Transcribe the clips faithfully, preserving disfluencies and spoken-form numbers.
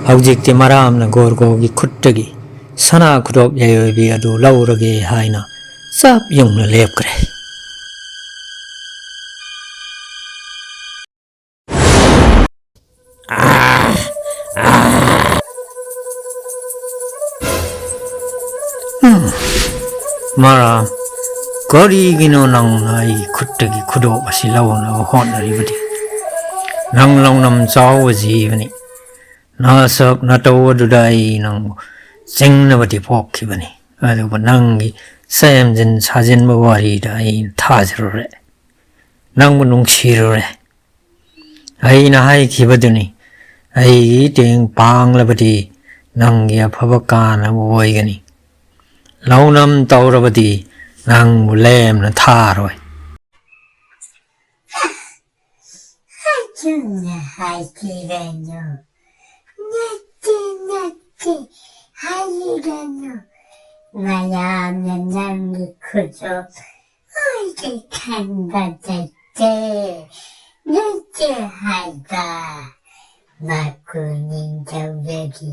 ꯍꯧꯖꯤꯛꯇꯤ ꯃꯔꯥꯝꯅ ꯒꯣꯔꯒꯣꯒꯤ ꯈꯨꯠꯇꯒꯤ ꯁꯅꯥ ꯈꯨꯗꯣꯞ ꯌꯥꯏꯑꯣꯏꯕꯤ ꯑꯗꯨ ꯂꯧꯔꯒꯦ ꯍꯥꯏꯅ ꯆꯞ ꯌꯨꯡꯅ ꯂꯦꯞꯈ꯭ꯔꯦ꯫ ꯃꯔꯥꯝ, ꯀꯔꯤꯒꯤꯅꯣ ꯅꯪꯅ ꯑꯩꯒꯤ ꯈꯨꯠꯇꯒꯤ ꯈꯨꯗꯣꯞ ꯑꯁꯤ ꯂꯧꯅꯕ ꯍꯣꯠꯅꯔꯤꯕꯗꯤ? ꯅꯪ ꯂꯧꯅꯝ ꯆꯥꯎꯕ ꯖꯤꯕꯅꯤ꯫ ꯅꯁꯛ ꯅꯇꯧ ꯑꯗꯨꯗ ꯑꯩ ꯅꯪꯕꯨ ꯆꯤꯡꯅꯕꯗꯤ ꯄꯣꯛꯈꯤꯕꯅꯤ, ꯑꯗꯨꯕꯨ ꯅꯪꯒꯤ ꯁꯦꯝꯖꯤꯟ ꯁꯥꯖꯤꯟꯕ ꯋꯥꯔꯤꯗ ꯑꯩ ꯊꯥꯖꯔꯨꯔꯦ, ꯅꯪꯕꯨ ꯅꯨꯡꯁꯤꯔꯨꯔꯦ꯫ ꯑꯩꯅ ꯍꯥꯏꯈꯤꯕꯗꯨꯅꯤ, ꯑꯩꯒꯤ ꯇꯦꯡ ꯄꯥꯡꯂꯕꯗꯤ ꯅꯪꯒꯤ ꯑꯐꯕ ꯀꯥꯟꯅꯕ ꯑꯣꯏꯒꯅꯤ꯫ ꯂꯧꯅꯝ ꯇꯧꯔꯕꯗꯤ ꯅꯪꯕꯨ ꯂꯦꯝꯅ ꯊꯥꯔꯣꯏ꯫ ꯑꯆꯨꯝꯅ ꯍꯥꯏꯈꯤꯕꯅꯣ? ꯅꯠꯇꯦ, ꯅꯠꯇꯦ, ꯍꯥꯏꯔꯅꯨ꯫ ꯃꯌꯥꯝꯅ ꯅꯪꯒꯤ ꯈꯨꯗꯣꯞ ꯑꯣꯏꯒꯦ ꯈꯟꯕ ꯅꯠꯇꯦ꯫ ꯅꯠꯇꯦ ꯍꯥꯏꯕ꯫ ꯃꯀꯨ ꯅꯤꯡꯊꯧꯗꯒꯤ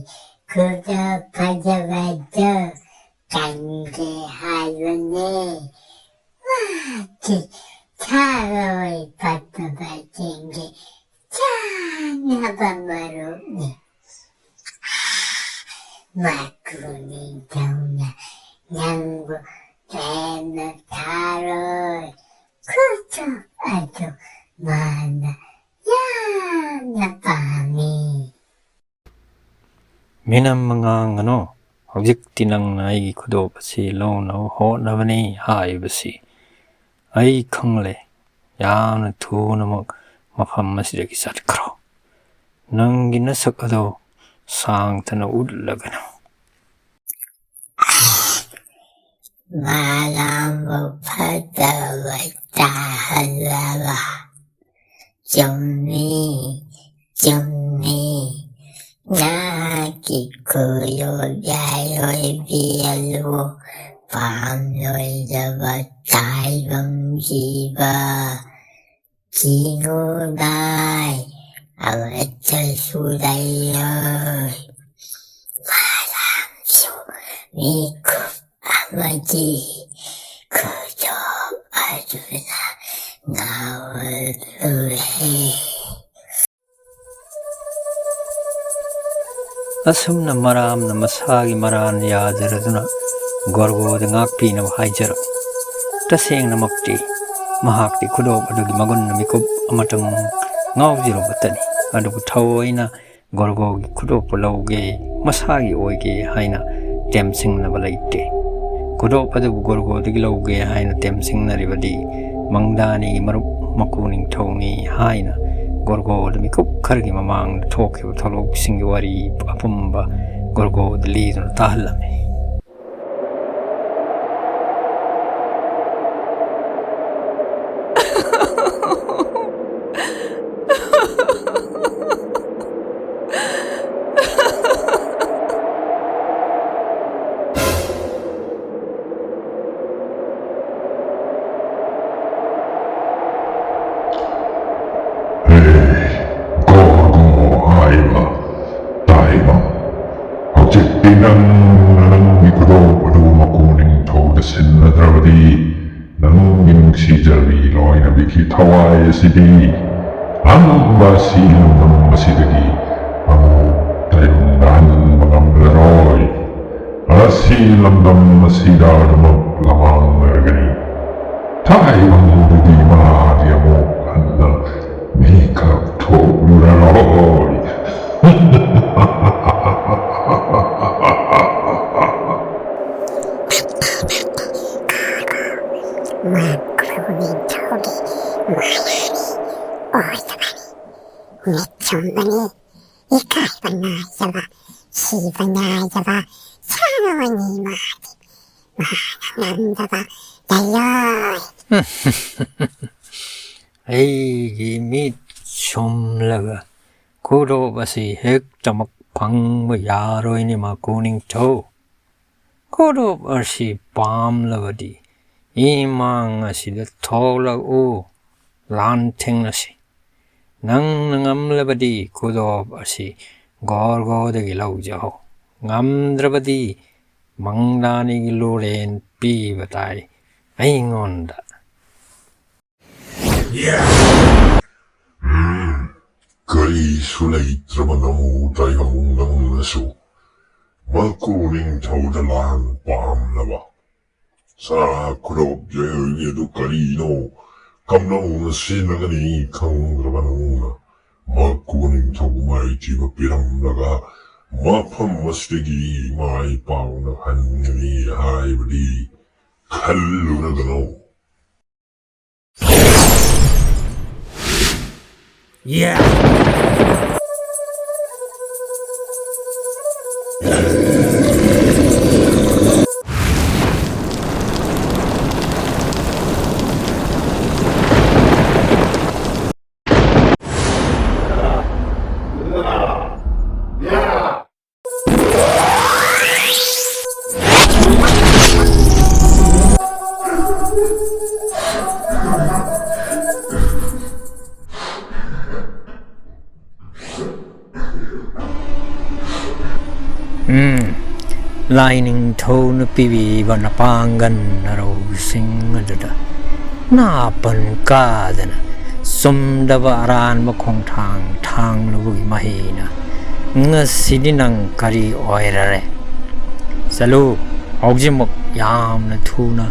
ꯈꯨꯗꯣꯞ ꯐꯖꯕꯗꯣ ꯀꯟꯒꯦ ꯍꯥꯏꯕꯅꯦ꯫ ꯃꯍꯥꯛꯀꯤ ꯊꯥꯔꯣꯏ ꯄꯠꯄꯕꯁꯤꯡꯒꯤ ꯆꯥꯅꯕ ꯃꯔꯨꯞꯅꯤ꯫ ꯃꯀꯨ ꯅꯤꯡꯊꯧꯅ ꯅꯪꯕꯨ ꯂꯦꯝꯅ ꯊꯥꯔꯣꯏ꯫ ꯈꯨꯗꯣꯞ ꯑꯗꯨ ꯃꯥꯅ ꯌꯥꯝꯅ ꯄꯥꯝꯃꯤ꯫ ꯃꯤꯅꯝ ꯉꯥꯡꯒꯅꯨ꯫ ꯍꯧꯖꯤꯛꯇꯤ ꯅꯪꯅ ꯑꯩꯒꯤ ꯈꯨꯗꯣꯞ ꯑꯁꯤ ꯂꯧꯅꯕ ꯍꯣꯠꯅꯕꯅꯤ ꯍꯥꯏꯕꯁꯤ ꯑꯩ ꯈꯪꯂꯦ꯫ ꯌꯥꯝꯅ ꯊꯨꯅꯃꯛ ꯃꯐꯝ ꯑꯁꯤꯗꯒꯤ ꯆꯠꯈ꯭ꯔꯣ꯫ ꯅꯪꯒꯤ ꯅꯁꯛ ꯑꯗꯣ ꯁꯥꯡꯊꯅ ꯎꯠꯂꯒꯅꯨ꯫ ꯃꯥꯂꯥꯝꯕꯨ ꯐꯠꯇꯕ ꯇꯥꯍꯜꯂꯕ꯫ ꯆꯨꯝꯃꯤ, ꯆꯨꯝꯃꯤ꯫ ꯅꯍꯥꯛꯀꯤ ꯈꯨꯗꯣꯞ ꯌꯥꯏꯑꯣꯏꯕꯤ ꯑꯗꯨ ꯄꯥꯝꯂꯣꯏꯗꯕ ꯇꯥꯏꯕꯪ ꯖꯤꯕ ꯆꯤꯡꯉꯨꯗꯥꯏ ꯑꯃꯠꯇꯁꯨ ꯂꯩꯔꯣꯏ꯫ ꯃꯥꯂꯪꯁꯨ ꯃꯤꯀꯨꯞ ꯑꯃꯗꯤ ꯈꯨꯗꯣꯞ ꯑꯗꯨꯅ ꯉꯥꯎꯍꯜꯂꯨꯔꯦ꯫ ꯑꯁꯨꯝꯅ ꯃꯔꯥꯝꯅ ꯃꯁꯥꯒꯤ ꯃꯔꯥꯟ ꯌꯥꯖꯔꯗꯨꯅ ꯒꯣꯔꯒꯣꯗ ꯉꯥꯛꯄꯤꯅꯕ ꯍꯥꯏꯖꯔꯝꯃꯤ꯫ ꯇꯁꯦꯡꯅꯃꯛꯇꯤ ꯃꯍꯥꯛꯇꯤ ꯈꯨꯗꯣꯞ ꯑꯗꯨꯒꯤ ꯃꯒꯨꯟꯅ ꯃꯤꯀꯨꯞ ꯑꯃꯇꯪ ꯉꯥꯎꯖꯔꯨꯕꯇꯅꯤ꯫ ꯑꯗꯨꯕꯨ ꯊꯑꯣꯏꯅ ꯒꯣꯔꯒꯣꯒꯤ ꯈꯨꯗꯣꯞꯄꯨ ꯂꯧꯒꯦ, ꯃꯁꯥꯒꯤ ꯑꯣꯏꯒꯦ ꯍꯥꯏꯅ ꯇꯦꯝꯁꯤꯡꯅꯕ ꯂꯩꯇꯦ꯫ ꯈꯨꯗꯣꯞ ꯑꯗꯨꯕꯨ ꯒꯣꯔꯒꯣꯗꯒꯤ ꯂꯧꯒꯦ ꯍꯥꯏꯅ ꯇꯦꯝꯁꯤꯡꯅꯔꯤꯕꯗꯤ ꯃꯪꯗꯥꯅꯤꯒꯤ ꯃꯔꯨꯞ ꯃꯀꯨ ꯅꯤꯡꯊꯧꯅꯤ ꯍꯥꯏꯅ ꯒꯣꯔꯒꯣꯗ ꯃꯤꯀꯨꯞ ꯈꯔꯒꯤ ꯃꯃꯥꯡꯗ ꯊꯣꯛꯈꯤꯕ ꯊꯧꯗꯣꯛꯁꯤꯡꯒꯤ ꯋꯥꯔꯤ ꯑꯄꯨꯝꯕ ꯒꯣꯔꯒꯣꯗ ꯂꯤꯗꯨꯅ ꯇꯥꯍꯜꯂꯝꯃꯤ꯫ ꯍꯦ, ꯒꯣꯔꯒꯣ ꯍꯥꯏꯕ ꯇꯥꯏꯕꯪ, ꯍꯧꯖꯤꯛꯇꯤ ꯅꯪꯅ ꯅꯪꯒꯤ ꯈꯨꯗꯣꯞ ꯑꯗꯨ ꯃꯀꯨ ꯅꯤꯡꯊꯧꯗ ꯁꯤꯟꯅꯗ꯭ꯔꯕꯗꯤ, ꯅꯪꯒꯤ ꯅꯨꯡꯁꯤꯖꯕꯤ ꯂꯣꯏꯅꯕꯤꯒꯤ ꯊꯋꯥꯏ ꯑꯁꯤꯗꯤ ꯑꯉꯝꯕ ꯑꯁꯤ ꯂꯝꯗꯝ ꯑꯁꯤꯗꯒꯤ ꯑꯃꯨꯛ ꯇꯥꯏꯕꯪ ꯇꯥꯍꯟꯕ ꯉꯝꯂꯔꯣꯏ꯫ ꯑꯁꯤ ꯂꯝꯗꯝ ꯑꯁꯤꯗ ꯑꯗꯨꯃꯛ ꯂꯃꯥꯡꯅꯔꯒꯅꯤ꯫ ꯊꯥꯏꯕꯪꯗꯨꯗꯤ ꯃꯥꯗꯤ ꯑꯃꯨꯛ ꯍꯟꯅ ꯃꯤꯀꯞ ꯊꯣꯛꯂꯨꯔꯔꯣꯏ꯫ ꯃꯥ ꯈꯨꯔꯨ ꯅꯤꯡꯊꯧꯒꯤ ꯃꯥꯌꯥꯕꯤ ꯑꯣꯏꯗꯕꯅꯤ꯫ ꯃꯤꯠ ꯆꯨꯝꯕꯅꯤ꯫ ꯏꯀꯥꯏꯕ ꯅꯥꯏꯗꯕ, ꯁꯤꯕ ꯅꯥꯏꯗꯕ ꯁꯥꯟꯅꯕꯅꯤ ꯃꯥꯗꯤ꯫ ꯃꯥꯅ ꯉꯝꯗꯕ ꯂꯩꯔꯣꯏ꯫ ꯑꯩꯒꯤ ꯃꯤꯠ ꯁꯨꯝꯂꯒ ꯈꯨꯗꯣꯞ ꯑꯁꯤ ꯍꯦꯛꯇꯃꯛ ꯐꯪꯕ ꯌꯥꯔꯣꯏꯅꯦ, ꯃꯀꯨ ꯅꯤꯡꯊꯧ꯫ ꯈꯨꯗꯣꯞ ꯑꯁꯤ ꯄꯥꯝꯂꯕꯗꯤ ꯏꯃꯥꯡ ꯑꯁꯤꯗ ꯊꯣꯛꯂꯛꯎ, ꯂꯥꯟꯊꯦꯡꯅꯁꯤ꯫ ꯅꯪꯅ ꯉꯝꯂꯕꯗꯤ ꯈꯨꯗꯣꯞ ꯑꯁꯤ ꯒꯣꯔꯒꯣꯗꯒꯤ ꯂꯧꯖꯍꯧ, ꯉꯝꯗ꯭ꯔꯕꯗꯤ ꯃꯪꯗꯥꯅꯤꯒꯤ ꯂꯨꯔꯦꯟ ꯄꯤꯕ ꯇꯥꯏ ꯑꯩꯉꯣꯟꯗ꯫ ꯎꯝ, ꯀꯔꯤꯁꯨ ꯂꯩꯇ꯭ꯔꯕ ꯅꯃꯨ ꯇꯥꯏꯍꯧ ꯅꯪꯅꯁꯨ ꯃꯀꯨ ꯅꯤꯡꯊꯧꯗ ꯂꯥꯟ ꯄꯥꯝꯅꯕ ꯁꯅꯥ ꯈꯨꯗꯣꯞ ꯌꯩꯔꯨꯏ ꯑꯗꯨ ꯀꯔꯤꯅꯣ? ꯀꯝꯗꯧꯅ ꯁꯤꯖꯤꯟꯅꯒꯅꯤ ꯈꯪꯗ꯭ꯔꯕ ꯅꯪꯅ ꯃꯀꯨ ꯅꯤꯡꯊꯧ ꯃꯥꯏꯊꯤꯕ ꯄꯤꯔꯝꯂꯒ ꯃꯐꯝ ꯑꯁꯤꯗꯒꯤ ꯃꯥꯏ ꯄꯥꯛꯅ ꯍꯟꯒꯅꯤ ꯍꯥꯏꯕꯗꯤ ꯈꯜꯂꯨꯔꯒꯅꯨ꯫ ꯎꯝ, ꯂꯥꯏꯅꯤꯡꯊꯧꯅ ꯄꯤꯕꯤꯕ ꯅꯄꯥꯡꯒꯜ ꯅꯔꯧꯁꯤꯡ ꯑꯗꯨꯗ ꯅꯥꯄꯟ ꯀꯥꯗꯅ ꯆꯨꯝꯗꯕ ꯑꯔꯥꯟꯕ ꯈꯣꯡꯊꯥꯡ ꯊꯥꯡꯂꯨꯕꯒꯤ ꯃꯍꯩꯅ ꯉꯁꯤꯗꯤ ꯅꯪ ꯀꯔꯤ ꯑꯣꯏꯔꯔꯦ? ꯆꯠꯂꯨ, ꯍꯧꯖꯤꯛꯃꯛ ꯌꯥꯝꯅ ꯊꯨꯅ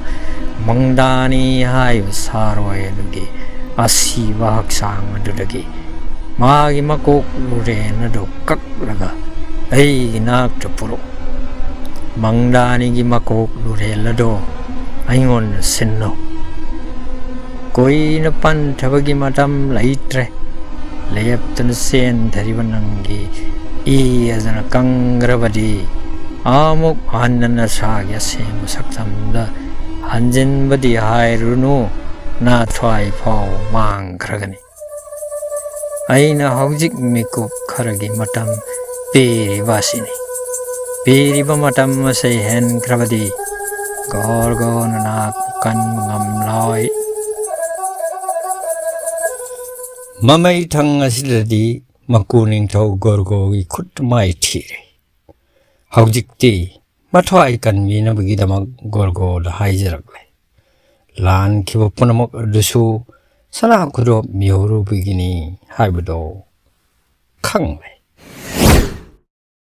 ꯃꯪꯗꯥꯅꯤ ꯍꯥꯏꯕ ꯁꯥꯔꯣꯏ ꯑꯗꯨꯒꯤ ꯑꯁꯤꯕ ꯍꯛꯆꯥꯡ ꯑꯗꯨꯗꯒꯤ ꯃꯥꯒꯤ ꯃꯀꯣꯛ ꯂꯨꯔꯦꯟ ꯑꯗꯨ ꯀꯛꯂꯒ ꯑꯩꯒꯤ ꯅꯥꯛꯇ ꯄꯨꯔꯛꯎ꯫ ꯃꯪꯗꯥꯅꯤꯒꯤ ꯃꯀꯣꯛ ꯂꯨꯔꯦꯟ ꯑꯗꯨ ꯑꯩꯉꯣꯟꯗ ꯁꯤꯟꯅꯧ꯫ ꯀꯨꯏꯅ ꯄꯟꯊꯕꯒꯤ ꯃꯇꯝ ꯂꯩꯇ꯭ꯔꯦ꯫ ꯂꯦꯞꯇꯅ ꯆꯦꯟꯊꯔꯤꯕ ꯅꯪꯒꯤ ꯏ ꯑꯗꯨꯅ ꯀꯪꯈ꯭ꯔꯕꯗꯤ ꯑꯃꯨꯛ ꯍꯟꯅ ꯅꯁꯥꯒꯤ ꯑꯁꯦꯡꯕ ꯁꯛꯇꯝꯗ ꯍꯟꯖꯤꯟꯕꯗꯤ ꯍꯥꯏꯔꯨꯅꯨ, ꯅꯥꯊ꯭ꯋꯥꯏ ꯐꯥꯎ ꯃꯥꯡꯈ꯭ꯔꯒꯅꯤ꯫ ꯑꯩꯅ ꯍꯧꯖꯤꯛ ꯃꯤꯀꯨꯞ ꯈꯔꯒꯤ ꯃꯇꯝ ꯄꯤꯔꯤꯕ ꯑꯁꯤꯅꯤ꯫ ꯄꯤꯔꯤꯕ ꯃꯇꯝ ꯑꯁꯤ ꯍꯦꯟꯈ꯭ꯔꯕꯗꯤ ꯒꯣꯔꯒꯣꯅ ꯅꯍꯥꯛꯄꯨ ꯀꯟꯕ ꯉꯝꯂꯣꯏ꯫ ꯃꯃꯩ ꯊꯪ ꯑꯁꯤꯗꯗꯤ ꯃꯀꯨ ꯅꯤꯡꯊꯧ ꯒꯣꯔꯒꯣꯒꯤ ꯈꯨꯠ ꯃꯥꯏ ꯊꯤꯔꯦ꯫ ꯍꯧꯖꯤꯛꯇꯤ ꯃꯊ꯭ꯋꯥꯏ ꯀꯟꯕꯤꯅꯕꯒꯤꯗꯃꯛ ꯒꯣꯔꯒꯣꯗ ꯍꯥꯏꯖꯔꯛꯂꯦ꯫ ꯂꯥꯟꯈꯤꯕ ꯄꯨꯝꯅꯃꯛ ꯑꯗꯨꯁꯨ ꯁꯅꯥ ꯈꯨꯗꯣꯞ ꯃꯤꯍꯧꯔꯨꯕꯒꯤꯅꯤ ꯍꯥꯏꯕꯗꯣ ꯈꯪꯂꯦ꯫